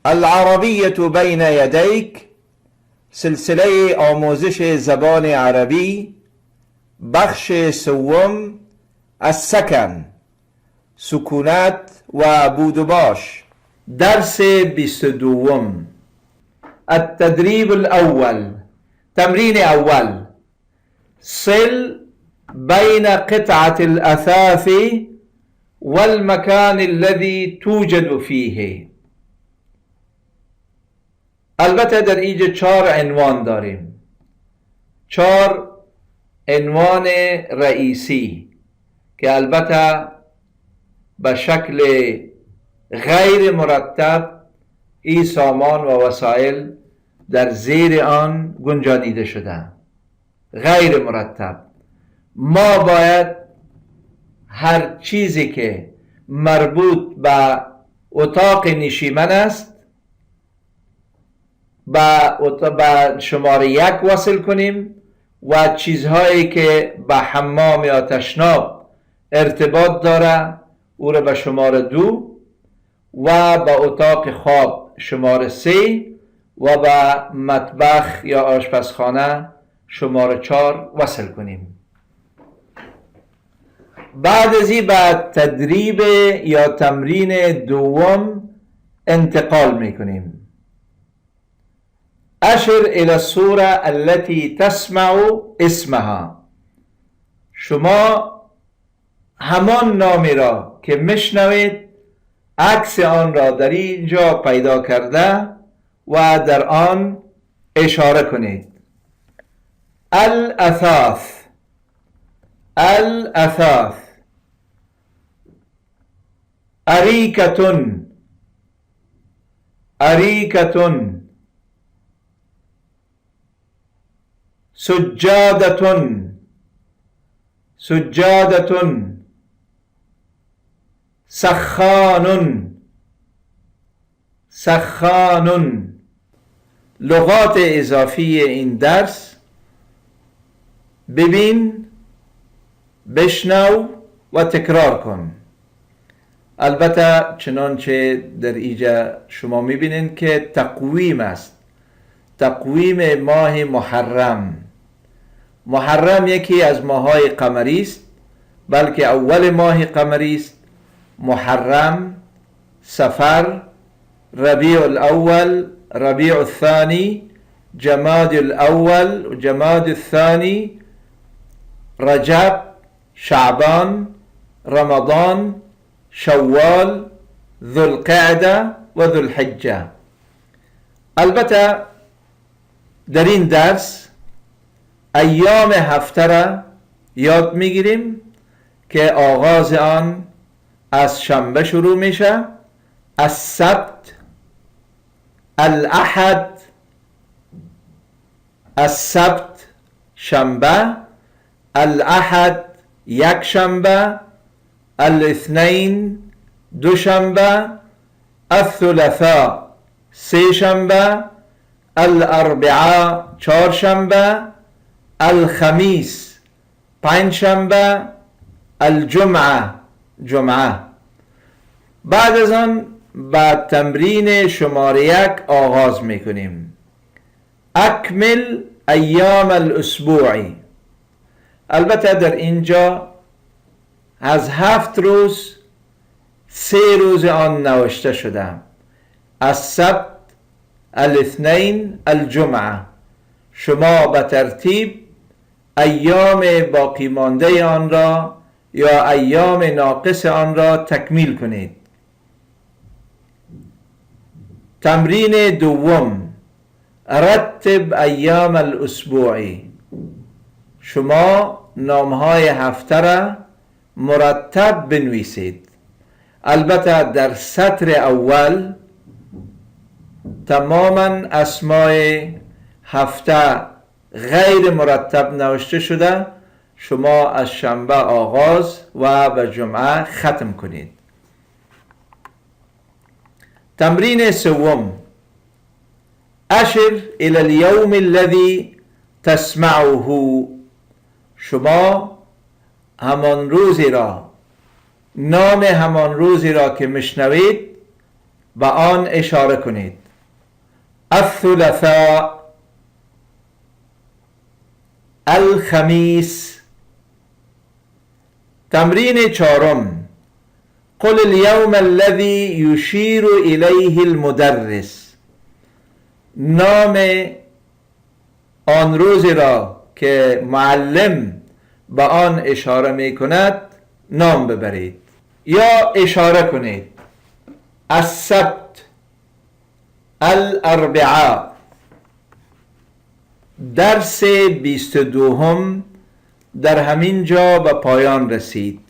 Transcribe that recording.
العربية بين يديك، سلسله آموزش زبان عربی، بخش سوم، السکن، سکونت و بود و باش، درس 22. التدريب الأول، تمرین اول: صل بين قطعة الأثاث والمكان الذي توجد فيه. البته در اینجا چهار عنوان داریم، چهار عنوان رئیسی که البته به شکل غیر مرتب این سامان و وسایل در زیر آن گنجانیده شده، غیر مرتب. ما باید هر چیزی که مربوط به اتاق نشیمن است به شماره 1 وصل کنیم و چیزهایی که به حمام یا تشناب ارتباط داره او را به شماره 2 و به اتاق خواب شماره 3 و به مطبخ یا آشپزخانه شماره 4 وصل کنیم. بعد از این به تدریب یا تمرین دوم انتقال میکنیم. اشر الى الصورة التي تسمع اسمها. شما همان نامی را که میشنوید عکس آن را در اینجا پیدا کرده و در آن اشاره کنید. الاثاث، الاثاث، أريكة، أريكة، سجادة، سجادة، سخان، سخان. لغات اضافی این درس: ببین، بشنو و تکرار کن. البته چنانچه در اینجا شما میبینید که تقویم است، تقویم ماه محرم. محرم یکی از ماهای قمری است، بلکه اول ماه قمری است. محرم، صفر، ربیع الاول، ربیع الثانی، جماد الاول، جماد الثانی، رجب، شعبان، رمضان، شوال، ذوالقعده و ذوالحجه. البته در این درس ایام هفته را یاد میگیریم که آغاز آن از شنبه شروع میشه: السبت، الاحد، السبت شنبه، الاحد یک شنبه، الاثنین دوشنبه، الثلاثاء سه شنبه، الاربعاء چهارشنبه، الخمیس پنجشنبه، الجمعه جمعه. بعد از آن با تمرین شماره 1 آغاز میکنیم. اکمل ایام الاسبوع. البته در اینجا از 7 روز 3 روز آن نوشته شده: السبت، الاثنین، الجمعه. شما به ترتیب ایام باقی مانده آن را یا ایام ناقص آن را تکمیل کنید. تمرین دوم: رتب ایام الاسبوع. شما نامهای هفته را مرتب بنویسید. البته در سطر اول تماما اسمای هفته غیر مرتب نوشته شده، شما از شنبه آغاز و به جمعه ختم کنید. تمرین سوم: اشر الى اليوم الذي تسمعه. شما همان روزی را، نام همان روزی را که میشنوید به آن اشاره کنید. الثلاثاء، الخمیس. تمرین چهارم: قل اليوم الذي يشير إليه المدرس. نام آن روز را که معلم به آن اشاره می کند نام ببرید یا اشاره کنید. السبت، الاربعاء. درس 22 در همین جا به پایان رسید.